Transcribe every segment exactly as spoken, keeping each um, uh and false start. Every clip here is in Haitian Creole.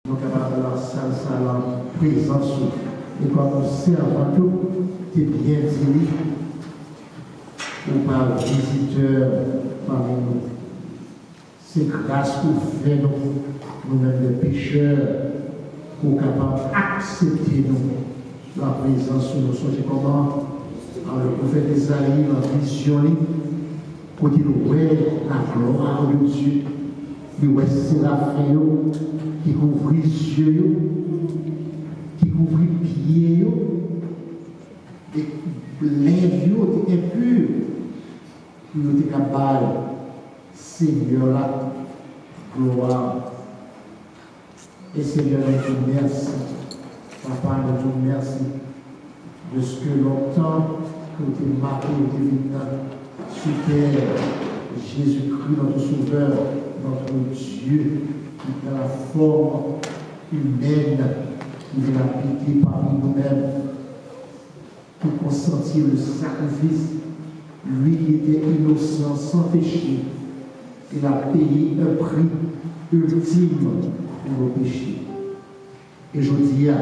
Nou kapab nan sal sa nan prezans ou. E kòm yon sèvant ou te byen di li, ou pa vizitè pami nou. Se gras ou fè nou, nou menm de pechè, pou w kapab aksepte nou nan prezans ou. Nou sonje kòman, a, le pwofèt Ezayi, nan vizyon li, kote l wè la gloire de Dieu, li wè serafen yo ki kouvri zye yo, ki kouvri pye yo, e lèv yo te enpi, pou yo te ka bay Senyè la glwa. E Senyè, nou di w mèsi. Papa, nou di w mèsi dèske lontan ke w te make, w te vin sou tè, Jésus-Christ, notre Sauveur, notre Dieu, qui prit la forme humaine, qui vient habiter parmi nous-mêmes, pour consentir le sacrifice, lui qui était innocent, sans péché, il a payé un prix ultime pour nos péchés. E jodi a,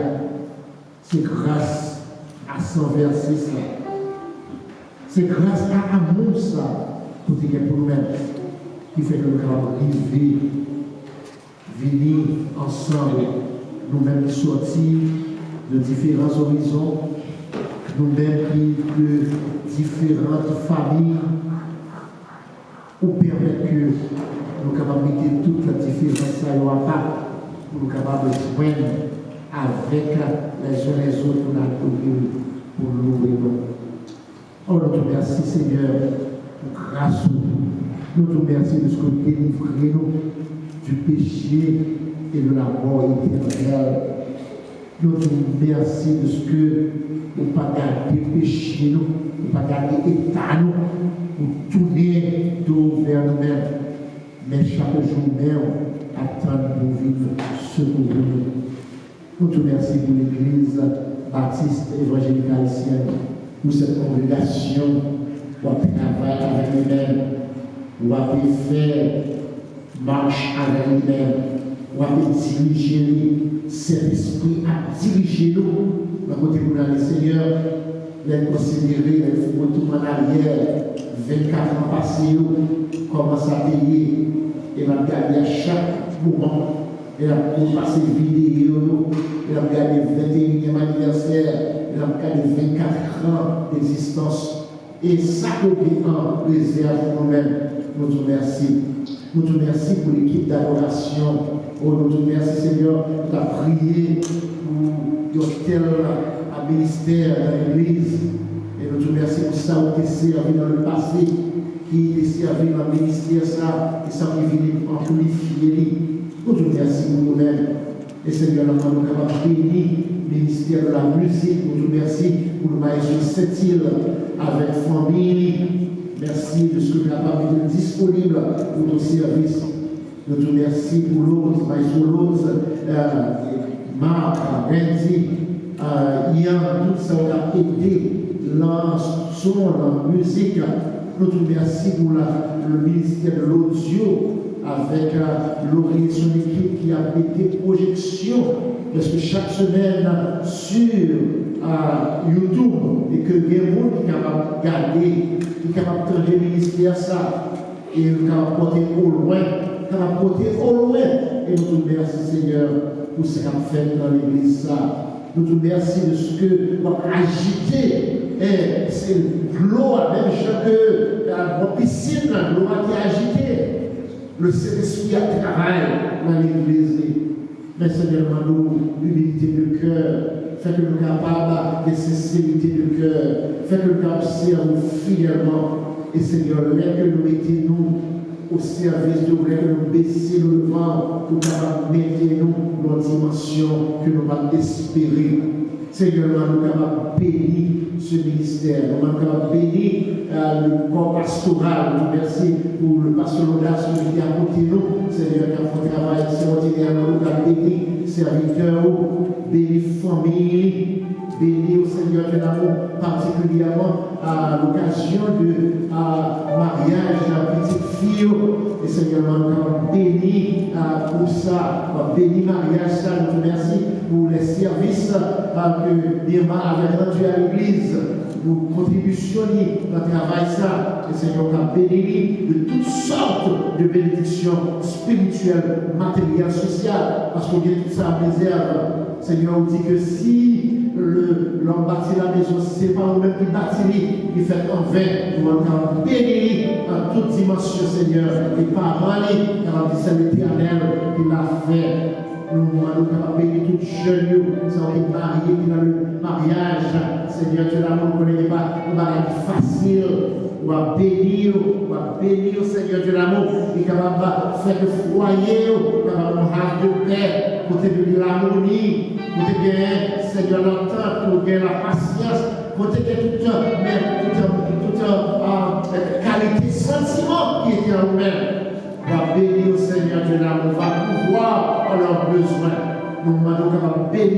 se gras a san vèse sa, se gras a amou sa pou te gen pou nou menm, ki fè ke nou kapab rive vini ansanm, nou menm ki sòti de diferan orizon, nou menm ki de diferan fanmi, ou pèmèt ke nou kapab mete tout diferans sa yo apa, pou nou kapab jwenn avèk les uns les autres pou n adore w, pou n louwe non. Oh, nou di w mèsi, Senyè, pou gras ou. Nou di w mèsi dèske w delivre nou du péché et de la mort éternelle. Nou di w mèsi dèske ou pa gade peche nou, ou pa gade eta nou, ou tounen do w vè nou menm. Men chak jou men w ap tann pou w vin sekouri nou. Nou di w mèsi pou Legliz Batis Evanjelik Ayisyèn, pou sèt kongregasyon w ap travay avèk li menm, w ap fè mach avèk li menm, w ap dirije li, Sentespri ap dirije nou nan kote pou n ale, Senyè. Lè n konsidere, lè n fè yon retour an aryè, vennkat an pase yo, kòman sa te ye, e n ap gade a chak moman, e n ap repase videyo yo, e n ap gade venteyinyèm anivèsè, e n ap gade vennkat an degzistans. E sa ke w gen an rezèv pou nou menm, nou di w mèsi. Nou di w mèsi pou lekip dadorasyon. O, nou di w mèsi, Senyè, nou t ap priye pou yon tèl ministè nan legliz. E nou di w mèsi pou sa ou te sèvi nan lepase, ki te sèvi nan ministè sa, e sa ki vini pou anplifye li. Nou di w mèsi pou nou menm. E Senyè, nou mande w kapab beni ministè de la mizik. Nou di w mèsi pou nou, Maestro Sentil avèk fanmi li. Mèsi dèske w kapab mete l disponib pou nou sèvis. Nou di w mèsi pou Lourdes, Maestro Lourdes, euh, Marc, Wendy, euh, Ian, tout sa w t ap ede nan son, nan mizik. Nou di w mèsi pou la, le ministère de l'audio avèk, euh, Laurier son ekip ki ap mete pwojeksyon prèske chak semèn sur, euh, YouTube e ke gen moun ki kapab gade, ki kapab tande ministè sa e yo kapab pote o lwen, kapab pote o lwen. E nou di w mèsi, Senyè, pou sa k ap fèt nan legliz sa. Nou di w mèsi dèske w ap ajite, e, se dlo a, menm jan ke, e, bò pisin nan dlo a te ajite. Le Sentespri ap travay nan legliz li. Men Senyè, nou mande w imilite de kè, fè ke nou kapab gen senserite de kè, fè ke nou kapab sèvi w fidèlman. E Senyè, lè ke nou mete nou o sèvis de w, lè ke nou bese nou devan w, ou kapab mete nou nan yon dimansyon ke nou pa t espere. Senyè, nou mande w kapab beni se ministè. Nou mande w kapab beni, euh, le corps pastoral. Nou di w mèsi pou le pastè Lodas ki mete akote nou. Senyè, k ap fè yon travay ekstraòdinè. Nou mande w kapab beni sèvitè ou, beni fanmi li, beni yo, Senyè, ke n ap partikilyèman a lokazyon de a maryaj a pitit fi yo. E Senyè, nou kapab beni a pou sa, w ap beni maryaj sa. Nou di w mèsi pou lè sèvis a ke Mirma avè randu a legliz, pou kontribisyon li nan travay sa. E Senyè, w ap beni li de tout sòt de benediksyon espirityèl, materyèl, sosyal, paske w gen tout sa an rezèv. Senyè, ou di ke si le, l'homme bâtit la maison, si se pa ou menm ki bati li, li fèt an ven. Nou mande w kapab beni li nan tout dimansyon, Senyè. E paran li kapab di, se Letènèl ki l a fè. Nou mande w kapab beni tout jèn yo, sa yo ki marye, ki nan le maryaj. Senyè Dye d'amour, nou konnen gen pa yon bagay ki fasil. W ap beni yo, w ap beni yo, Senyè Dye d'amour. Li kapab fè ke fwaye yo kapab yon havre de pè, kote gen lamoni, kote gen, Senyè, lantant, kote gen lapasyans, kote gen tout, men, tout, tout, ah, kalite santiman ki ete an ou menm. W ap beni yo, Senyè Dye d'amour, va pourvoir à leurs besoins. Nou mande w kapab beni